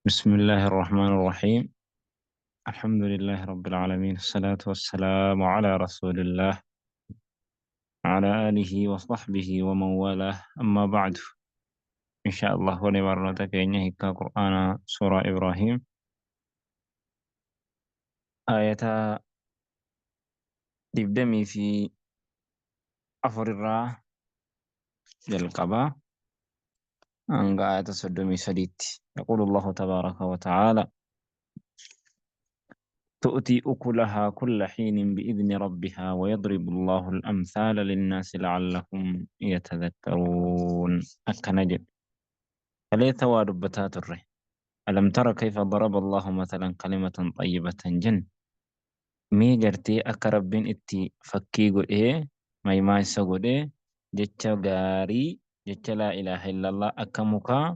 بسم الله الرحمن الرحيم. الحمد لله رب العالمين، الصلاة والسلام على رسول الله على آله وصحبه ومن والاه، أما بعد. إن شاء الله ولبرنة كينيا قرآن سورة إبراهيم آية دبدمي في أفر الرا جلقبا أنقى آية سدمي سديت. يقول الله تبارك وتعالى: تؤتي أكلها كل حين بإذن ربها ويضرب الله الأمثال للناس لعلهم يتذكرون. أكنجد فليت واربتات الره. ألم تر كيف ضرب الله مثلا كلمة طيبة جن mee gartee akka Rabbiin itti fakkii godhee maymaasa godhee jecha gaarii jecha laa ilaaha illallah akka mukaa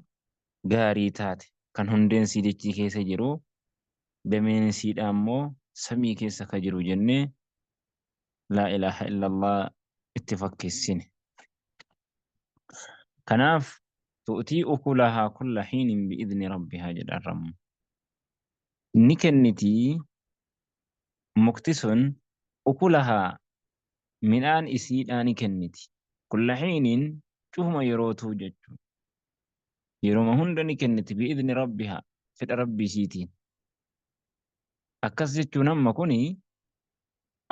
gaarii taate kan hundeen sii dachii keessa jiru dameen siidha ammoo samii keessa ka jiru jennee laa ilaaha illallah itti fakkeessine. Kanaaf tu'tii ukulahaa kulla hiinin bi'idni rabbihaa jedha Rabbi. Ni kennitii mukti sun ukulahaa midhaan isiidhaa ni kenniti. Kulla hiinin cufuma yerootuu jechuudha. Yeroma hunda ni kenniti bi'idni rabbihaa fedha rabbii isiitiin. Akkas jechuun amma kuni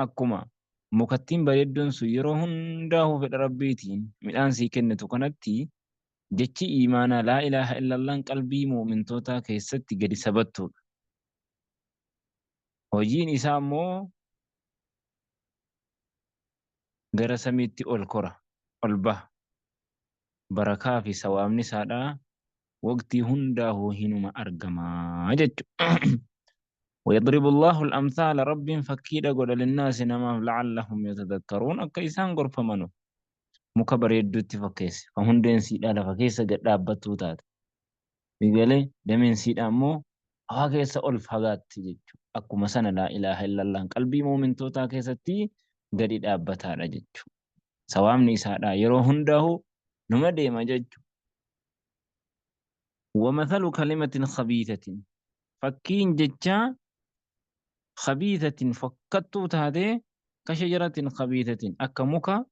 akkuma mukattiin bareedduun sun yeroo hundaa'uu fedha rabbiitiin midhaan sii kennitu kanatti jechi iimaanaa laa ilaaha illallaan qalbii mu'mintootaa keessatti gadi sabattuudha. Hojiin isaa immoo gara samiitti ol kora, ol baha. Barakaa fi sawaabni isaadhaa waqtii hundaa'uu hinuma argamaa jechuudha. ويضرب الله الأمثال رب فكيد قد للناس نما لعلهم يتذكرون أكا إسان غرفة منو muka bareedduutti fakkeesse kan hundeen siidhaa lafa keessa gad dhaabbattuu taate. Bigalee dameen siidhaa immoo hawaa keessa ol fagaatti jechuudha. Akkuma sana laa ilaaha illallaan qalbii muumintootaa keessatti gadi dhaabbataadha jechuudha. Sawaabni isaadhaa yeroo hundaa'u numa deema jechuudha. ومثل كلمة خبيثة fakkiin jecha خبيثة fokkattuu taate كشجرة خبيثة akka muka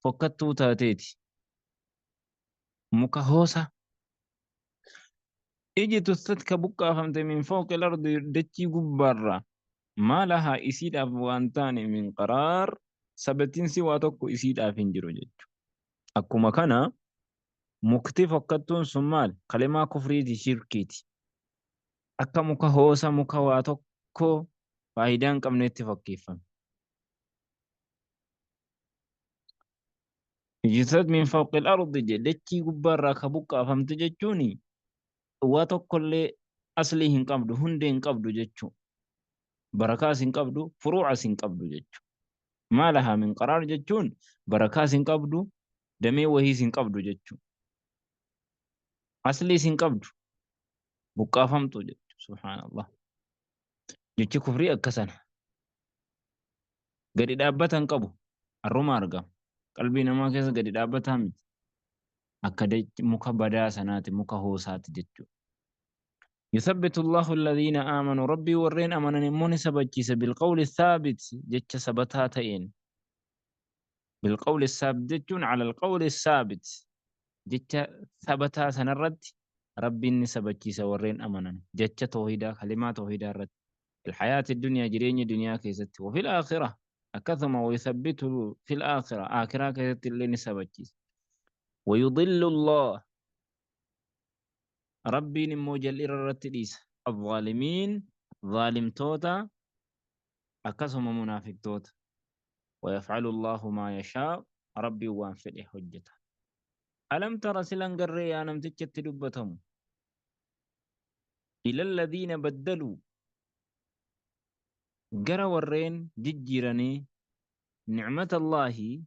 fokkattuu taateeti. Muka hoosa اجتثت ka buqqaafamte من فوق الأرض dachii gubbaarraa ما لها isiidhaaf waan taane من قرار sabatiinsi waa tokko isiidhaaf hin jiru jechuudha. Akkuma kana mukti fokkattuun sun maal? Kalimaa kufriiti, shirkiiti. Akka muka hoosa muka waa tokko faayidaa hin qabnetti fakkeeffame. اجتثت من فوق الأرض jedhe dachii gubbaarraa ka buqqaafamte jechuun waa tokkollee aslii hin qabdu, hundee hin qabdu jechuudha. Barakaas hin qabdu, furuucas hin qabdu jechuudha. ما لها من قرار jechuun barakaas hin qabdu, damee wahiis hin qabdu jechuudha. Asliis hin qabdu, buqqaafamtu jechuudha. Subhaanallah. Jechi kufrii akka sana. Gadi dhaabbata hin qabu. Har'uma argama. Qalbii namaa keessa gadi dhaabbataa miti. Akka muka badaa sanaati, muka hoosaati jechuudha. يثبت الله الذين آمنوا ربي warreen amanan immoo ni sabachiisa بالقول الثابت jecha sabataa ta'een. بالقول الثابت jechuun على القول الثابت jecha sabataa sanarratti Rabbiin ni sabachiisa warreen amanan jecha toohidaa kalimaa toohidaa irratti. في الحياة الدنيا jireenya duniyaa keessatti وفي الآخرة akkasuma ويثبت في الآخرة aakiraa keessatti illee ni sabachiisa. ويضل الله Rabbiin immoo jal'ira irratti dhiisa. الظالمين zaalimtoota akkasuma munaafiqtoota. ويفعل الله ما يشاء Rabbiin waan fedhe hojjeta. ألم تر silan garree yaa namtichatti dubbatamu. إلى الذين بدلوا gara warreen jijjiiranii نعمة الله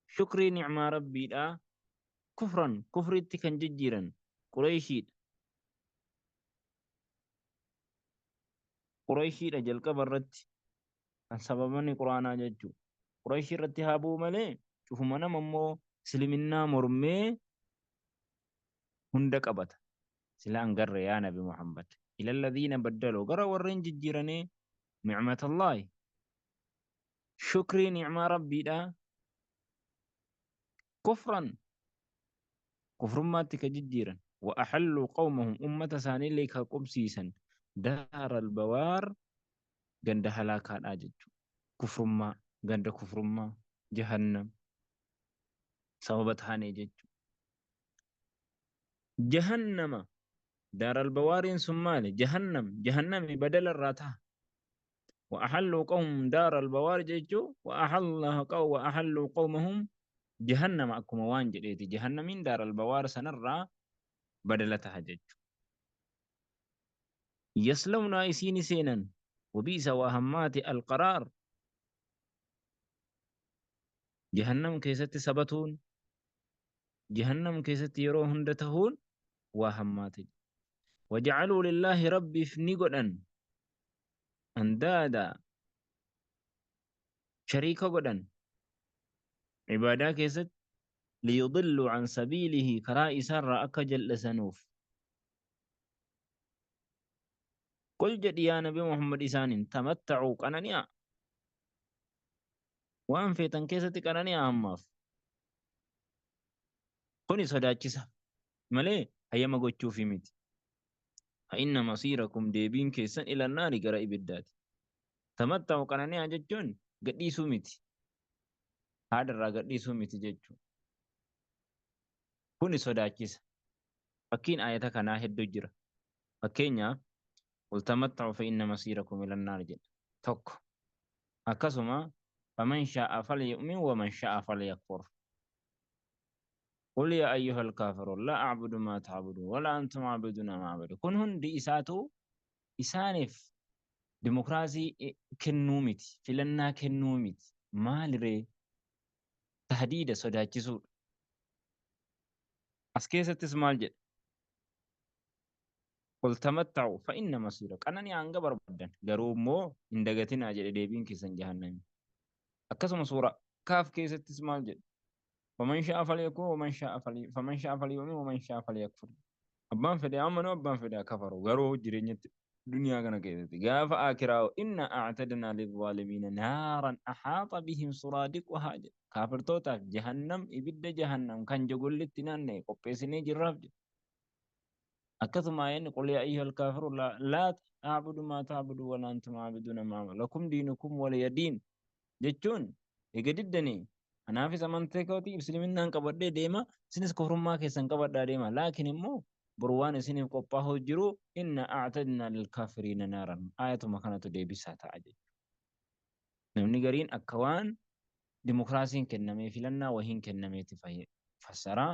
shukrii nicmaa Rabbiidhaa كفرا kufritti kan jijjiiran Qureyshiidha. Qureyshiidha jalqaba irratti kan sababani Quraanaa jechuudha. Qureyshii irratti haa bu'u malee cufuma nama immoo isliminnaa mormee hunda qabata. Sila hin garre yaa Nabi Muhammad. Ila alladhiina baddaluu gara warreen jijjiiranii nicmatallaahi shukrii nicmaa Rabbiidha kufran kufrummaatti ka jijjiiran wa axalluu qawmahum ummata isaaniillee ka qubsiisan daara albawaar ganda halaakaadhaa jechuudha. Kufrummaa ganda kufrummaa jahannam sababa taanee jechuudha. Jahannama daar albawaariin sun maali? Jahannam jahannami badala irraa taha. Wa axalluu qawmahum daar albawaar jechuu wa axalluu qawmahum jahannama akkuma waan jedheeti jahannamiin daar albawaar sanarraa badala taha jechuudha. Yaslawnaa isiini seenan wabiisa waa hammaati alqaraar jahannam keessatti sabatuun jahannam keessatti yeroo hunda tahuun waa hammaate. Wajacaluu lillaahi Rabbiif ni godhan andaada shariika godhan ibaadaa keessatti liyudilluu an sabiilihi karaa isaarraa akka jal'isanuuf. Qul jedhi yaa Nabi Muhammad isaaniin tamattacuu qanani'a waan feetan keessatti qanani'a ammaaf. Kuni sodaachisa malee hayyama gochuufi miti. Fa inna masiirakum deebiin keessan ila naari gara ibiddaati. Tamatta'u qanani'aa jechuun gadhiisuu miti. Haadha irraa gadhiisuu miti jechuudha. Kuni sodaachisa. Fakkiin ayata kanaa hedduu jira. Fakkeenyaaf qul tamatta'u fa inna masiirakum ila naar jedha. Tokko. Akkasuma faman shaa'a falyu'min waman shaa'a falyakfur. Qul yaa ayyuhal kaafiruun laa a'budu maa ta'buduun walaa antum aabiduuna maa a'budu. Kun hundi isaatu isaaniif dimokiraasii kennuu miti, filannaa kennuu miti. Maaliree? Tahdiida sodaachisuudha. As keessattis maal jedha? Qul tamatta'u fa inna masiira qananii hanga barbaaddan garuu immoo hin dagatinaa jedhe deebiin keessan jahannami. Akkasuma suura Kaaf keessattis maal jedha? Faman sha'a falyakfur waman sha'a fali faman sha'a falyu'min waman sha'a falyakfur. Abbaan fedhe amanu abbaan fedhe haa kafaru garuu jireenyatti duniyaa kana keessatti gaafa aakiraa inna a'tadnaa lizaalimiina naaran ahaata bihim suraadiquhaa jedha. Kaafirtootaaf jahannam ibidda jahannam kan jogollitti naanna'e qopheessinee jirraaf jedha. Akkasuma ayanni qul yaa ayyuhal kaafiruun laa a'budu maa ta'budu wala antum aabiduuna maa a'budu lakum diinukum waliya diin jechuun eega diddanii anaafis amantee kooti isliminnaan qabadhee deema isinis kufrummaa keessan qabadhaa deema laakiin immoo boru waan isiniif qophaa'uu jiru inna a'tadnaa lilkaafiriina naaran ayatuma kanatu deebisaa ta'a jechuudha. Namni gariin akka waan dimokiraasiin kennamee filannaa wahiin kennameeti fassara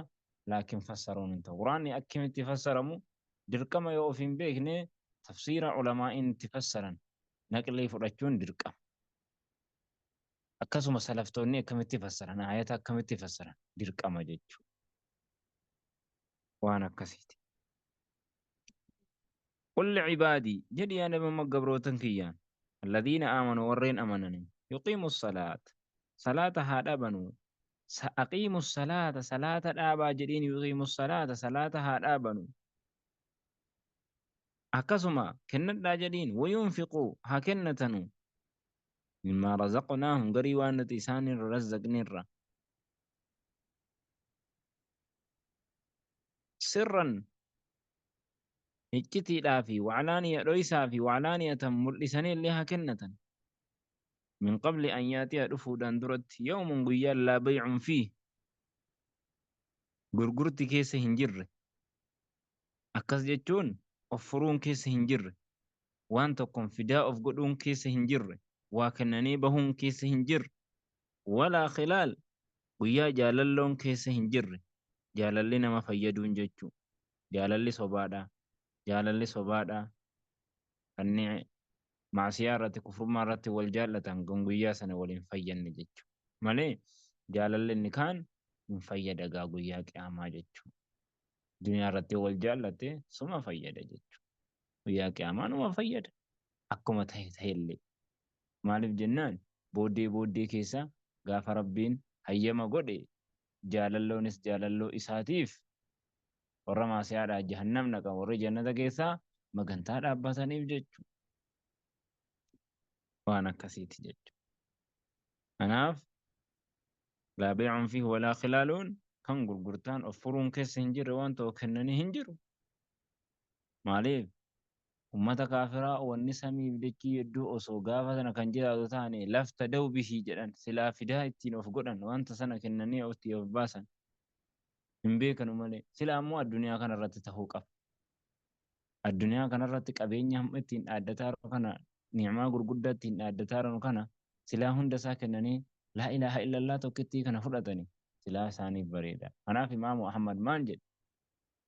laakiin fassaruun hin ta'u. Quraanni akkamitti fassaramu dirqama yoo of hin beekne tafsiira ulamaa'iin itti fassaran naqlii fudhachuun dirqama. Akkasuma salaftoonni akkamitti fassaran ayata akkamitti fassaran dirqama jechuudha. Waan akkasiiti. Qul li'ibaadii jedhi yaa Nabi Muhammad gabrootan kiyyaan alladhiina aamanuu warreen amananii yuqiimu salaata salaata haa dhabanuu aqiimu salaata salaata dhaabaa jedhiin yuqiimu salaata salaata haa dhaabanuu akkasuma kennadhaa jedhiin wayunfiquu haa kennatanuu mimmaa razaqnaahum garii waan nuti isaanirra razzaqnirra sirran iccitiidhaa fi waclaaniya dhoysaa fi waclaaniyatan mul'isanii illee haa kennatan. Min qabli an yaatiya dhufuudhaan duratti yawmun guyyaan laa bay'un fiih gurgurti keessa hin jirre. Akkas jechuun of furuun keessa hin jirre. Waan tokkoon fidaa of godhuun keessa hin jirre. Waa kennanii bahuun keessa hin jirre. Walaa khilaal guyyaa jaalalloon keessa hin jirre. Jaalalli nama fayyaduun jechuu. Jaalalli sobaadha. Jaalalli sobaadha. Kanneen maasiyaa irratti kufrummaa irratti wal jaallatan kan guyyaa sana wal hin fayyanne jechuudha. Malee jaalalli inni kaan hin fayyada gaa guyyaa qiyaamaa jechuudha. Duniyaa irratti wal jaallatte suma fayyada jechuudha. Guyyaa qiyaamaa numa fayyada. Akkuma ta'e ta'ellee. Maaliif jennaan booddee booddee keessa gaafa Rabbiin hayyama godhe jaalalloonis jaalalloo isaatiif Warra maasiyaadhaa jahannam dhaqan, warri jannata keessaa magantaa dhaabbataniif jechuudha. Waan akkasiiti jechuudha. Kanaaf laa beecun fiihi walaa khilaaluun kan gurgurtaan of furuun keessa hin jirre waan ta'u kennanii hin jiru. Maaliif? Ummata kaafiraa wanni samiif dachii hedduu osoo gaafa sana kan jiraatu taane lafta da'u bihii jedhan silaa fidaa ittiin of godhan wanta sana kennanii ofitti of baasan hin beekanu malee silaa immoo addunyaa kanarratti tahuu qaba. Addunyaa kanarratti qabeenya hamma ittiin dhaaddataa jiru kana ni'maa gurguddaa ittiin dhaaddataa jiru kana silaa hunda isaa kennanii laa ilaaha illallah tokkittii kana fudhatanii silaa isaaniif bareeda. Kanaaf Imaamu Ahmad maal jedhe?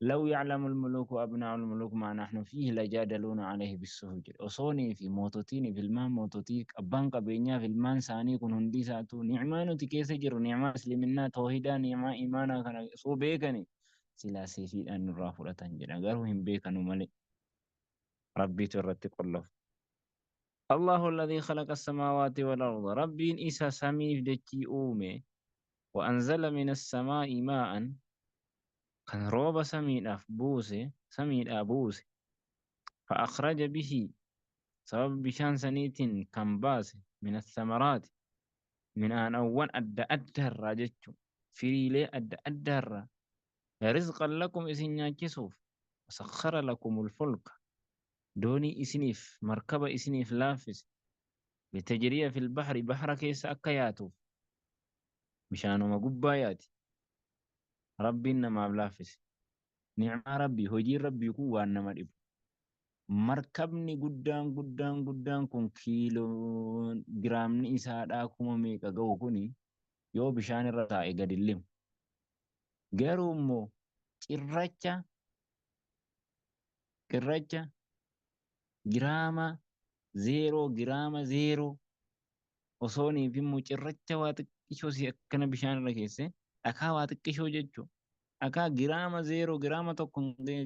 Law ya'lamu al-muluku abnaa'u al-muluk maa nahnu fiihi lajaadaluuna alayhi bis-suhuf jedhe. Osoonii fi moototiin fi ilmaan moototii abbaan qabeenyaa fi ilmaan isaanii kun hundi isaatu ni'maa nuti keessa jirru ni'maa isliminnaa toohidaa ni'maa imaanaa kana osoo beekani silaa seefiidhaan nurraa fudhatan jedha. Garuu hin beekanu malee Rabbiitu irratti qollofa. Allahu alladhii khalaqa as-samaawaati wal arda. Rabbiin isa samiif dachii uume. Wa anzala mina as-samaa'i maa'an kan rooba samiidhaaf buuse samiidhaa buuse. Fa akhraja bihi sababa bishaan saniitiin kan baase min as-samaraati midhaanawwan adda addaarraa jechuun firiilee adda addaarraa rizqan lakum isin nyaachisuuf wasakhara lakumul fulka doonii isiniif markaba isiniif laaffise litajriya fil bahri bahra keessa akka yaatuuf bishaanuma gubbaa yaati. Rabbiin namaaf laaffise. Ni'maa Rabbii, hojiin Rabbii kun waan nama dhibu. Markabni guddaan guddaan guddaan kun kiiloo giraamni isaadhaa kuma meeqa ga'u kuni yoo bishaan irra taa'e gadi hin limu. Garuu immoo cirracha cirracha giraama zeeroo giraama zeeroo osoonii fi immoo cirracha waa xiqqishoo si akkana bishaan irra keesse dhakaa waa xiqqishoo jechuudha. Dhakaa giraama zeeroo giraama tokko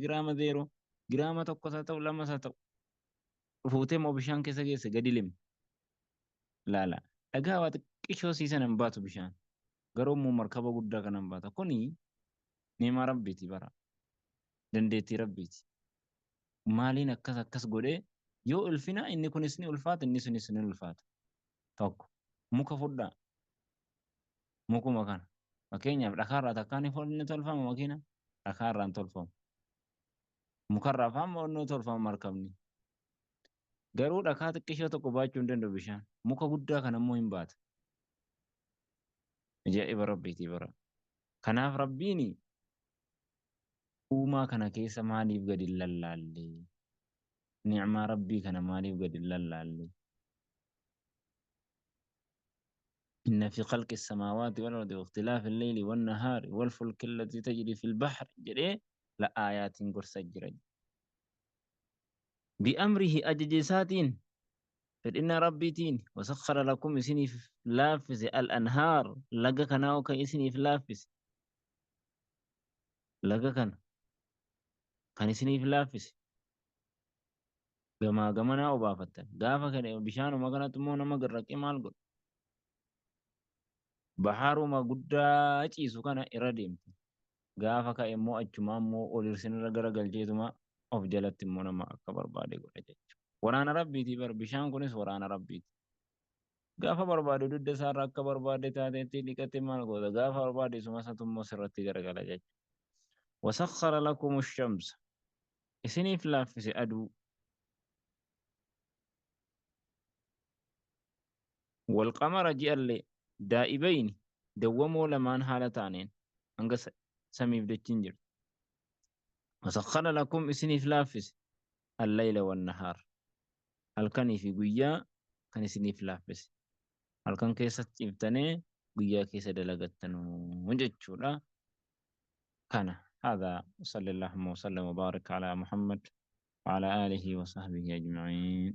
giraama zeeroo giraama tokkos haa ta'u lamas haa ta'u fuutee immoo bishaan keessa geesse gadi limi. Laala dhagaa waa xiqqishoo sii sana hin baatu bishaan garuu immoo markaba guddaa kana hin baata. Kuni ni'imaa Rabbiiti bara dandeettii Rabbiiti. Maaliin akkas akkas godhee yoo ulfina inni kunis ni ulfaata inni sunis ni ulfaata. Tokko muka fudhaa mukuma kana fakkeenyaaf dhakaarraa takkaa ni tolfama makiina dhakaarraa hin tolfamu. Mukarraa fa'aa ni tolfama markabni. Garuu dhakaa xiqqishoo tokko baachuu hin danda'u bishaan. Muka guddaa kana immoo hin baata. Ajaa'iba Rabbiitii bara. Kanaaf Rabbiin uumaa kana keessa maaliif gadi hin lallaalle? Ni'maa Rabbii kana maaliif gadi hin lallaalle? Inna fi khalqi samaawaati wal ardi wa ikhtilaafi al-layli wan nahaari wal fulki allatii tajri fil bahri jedhee la aayaatiin gorsa jira. Bi'amrihi ajaja isaatiin fedhina Rabbiitiin wasakhara lakum isiniif laaffise al-anhaar laga kanaa kan isiniif laaffise laga kana kan isiniif laaffise gamaa gamanaa obaafattan gaafa kana bishaanuma kanatti immoo nama garraqee maal godha bahaaruma guddaa ciisu kana irra deemte gaafa ka'e immoo achumaa immoo ol irsinirra gara galcheetuma of jalatti immoo nama akka barbaade godha jechuudha. Waraana Rabbiiti bar bishaan kunis waraana Rabbiiti. Gaafa barbaade dugda isaarra akka barbaade taateetti dhiqate maal goota gaafa barbaade isuma isatu immoo sirratti garagala jechuudha. Wasakhara lakumu shamsa isiniif laaffise aduu walqamara ji'allee daa'ibayni dawwamoo lamaan haala taaneen hanga samiif dachiin jirtu. Wasakhara lakum isiniif laaffise allayla wannahaar halkanii fi guyyaa kan isiniif laaffise. Halkan keessa ciiftanee guyyaa keessa dalagattanuu jechuudha. Kana هذا صلى اللهم وسلم وبارك على محمد وعلى آله وصحبه أجمعين.